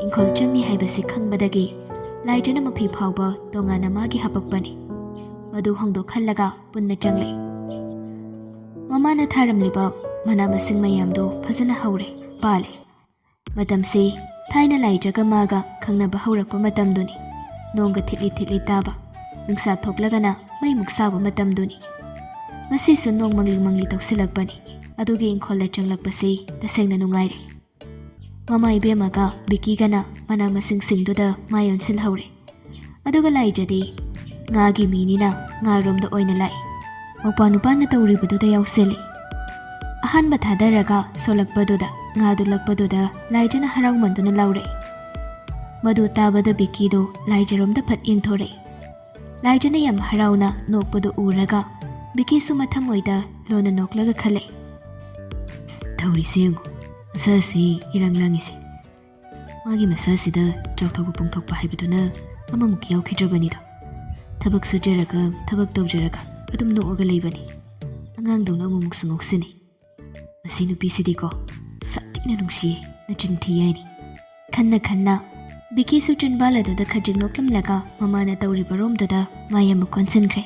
ꯏꯪꯈꯣꯜ ꯆꯪꯅꯤ ꯍꯥꯏꯕꯁꯤ ꯈꯪꯕꯗꯒꯤ ꯂꯥꯏꯖꯅ ꯃꯐꯤ ꯐꯥꯎꯕ ꯇꯣꯉꯥꯟꯅ ꯃꯥꯒꯤ ꯍꯥꯄꯛꯄꯅꯤ꯫ ꯃꯗꯨ ꯍꯣꯡꯗꯣꯛꯍꯜꯂꯒ ꯄꯨꯟꯅ ꯆꯪꯂꯛꯏ꯫ ꯃꯃꯥꯅ ꯊꯥꯔꯝꯂꯤꯕ ꯃꯅꯥ ꯃꯁꯤꯡ ꯃꯌꯥꯝꯗꯨ ꯐꯖꯅ ꯍꯧꯔꯦ, ꯄꯥꯜꯂꯦ꯫ ꯃꯇꯝꯁꯤ ꯊꯥꯏꯅ ꯂꯥꯏꯖꯒ ꯃꯥꯒ ꯈꯪꯅꯕ ꯍꯧꯔꯛꯄ ꯃꯇꯝꯗꯨꯅꯤ꯫ ꯅꯣꯡꯒ ꯊꯤꯠꯂꯤ ꯊꯤꯠꯂꯤ ꯇꯥꯕ, ꯅꯨꯡꯁꯥ ꯊꯣꯛꯂꯒꯅ ꯃꯩꯃꯨꯛ ꯁꯥꯕ ꯃꯇꯝꯗꯨꯅꯤ꯫ ꯉꯁꯤꯁꯨ ꯅꯣꯡ ꯃꯪꯂꯤ ꯃꯪꯂꯤ ꯇꯧꯁꯤꯜꯂꯛꯄꯅꯤ꯫ ꯑꯗꯨꯒꯤ ꯏꯪꯈꯣꯜꯗ ꯆꯪꯂꯛꯄꯁꯤ ꯇꯁꯦꯡꯅ ꯅꯨꯡꯉꯥꯏꯔꯦ꯫ ꯃꯃꯥ ꯏꯕꯦꯝꯃꯒ ꯕꯤꯀꯤꯒꯅ ꯃꯅꯥ ꯃꯁꯤꯡꯁꯤꯡꯗꯨꯗ ꯃꯥꯏ ꯑꯣꯟꯁꯤꯜꯍꯧꯔꯦ꯫ ꯑꯗꯨꯒ ꯂꯥꯏꯖꯗꯤ ꯉꯥꯒꯤ ꯃꯤꯅꯤꯅ ꯉꯥꯔꯣꯝꯗ ꯑꯣꯏꯅ ꯂꯥꯛꯏ꯫ ꯃꯧꯄ꯭ꯋꯥ ꯅꯨꯄꯥꯅ ꯇꯧꯔꯤꯕꯗꯨꯗ ꯌꯥꯎꯁꯤꯜꯂꯤ꯫ ꯑꯍꯥꯟꯕ ꯊꯥꯗꯔꯒ ꯁꯣꯂꯛꯄꯗꯨꯗ, ꯉꯥꯗꯨ ꯂꯛꯄꯗꯨꯗ ꯂꯥꯏꯖꯅ ꯍꯔꯥꯎꯃꯟꯗꯨꯅ ꯂꯥꯎꯔꯛꯏ꯫ ꯃꯗꯨ ꯇꯥꯕꯗ ꯕꯤꯀꯤꯗꯨ ꯂꯥꯏꯖꯔꯣꯝꯗ ꯐꯠ ꯌꯦꯡꯊꯣꯔꯛꯏ꯫ ꯂꯥꯏꯖꯅ ꯌꯥꯝ ꯍꯔꯥꯎꯅ ꯅꯣꯛꯄꯗꯨ ꯎꯔꯒ ꯕꯤꯀꯤꯁꯨ ꯃꯊꯃꯣꯏꯗ ꯂꯣꯟꯅ ꯅꯣꯛꯂꯒ ꯈꯜꯂꯛꯏ, "ꯇꯧꯔꯤꯁꯦ ꯌꯦꯡꯉꯨ, ꯃꯁꯥꯁꯤ ꯏꯔꯪ ꯂꯪꯉꯤꯁꯦ꯫ ꯃꯥꯒꯤ ꯃꯁꯥꯁꯤꯗ ꯆꯥꯎꯊꯣꯛꯄ ꯄꯣꯡꯊꯣꯛꯄ ꯍꯥꯏꯕꯗꯨꯅ ꯑꯃꯃꯨꯛ ꯌꯥꯎꯈꯤꯗ꯭ꯔꯕꯅꯤꯗꯣ꯫ ꯊꯕꯛ ꯁꯨꯖꯔꯒ, ꯊꯕꯛ ꯇꯧꯖꯔꯒ ꯑꯗꯨꯝ ꯅꯣꯛꯑꯒ ꯂꯩꯕꯅꯤ꯫ ꯑꯉꯥꯡꯗꯧꯅ ꯑꯃꯨꯛꯃꯨꯛꯁꯨ ꯅꯣꯛꯁꯤꯟꯅꯤ꯫ ꯃꯁꯤ ꯅꯨꯄꯤꯁꯤꯗꯤꯀꯣ, ꯁꯥꯊꯤꯅ ꯅꯨꯡꯁꯤꯌꯦ, ꯅꯆꯤꯟ ꯊꯤ ꯍꯥꯏꯅꯤ꯫" ꯈꯟꯅ ꯈꯟꯅ ꯕꯤꯀꯤꯁꯨ ꯆꯤꯟꯕꯥꯜ ꯑꯗꯨꯗ ꯈꯖꯤꯛ ꯅꯣꯛꯂꯝꯂꯒ ꯃꯃꯥꯅ ꯇꯧꯔꯤꯕ ꯔꯣꯝꯗꯨꯗ ꯃꯥꯏ ꯑꯃꯨꯛ ꯑꯣꯟꯁꯤꯟꯈ꯭ꯔꯦ꯫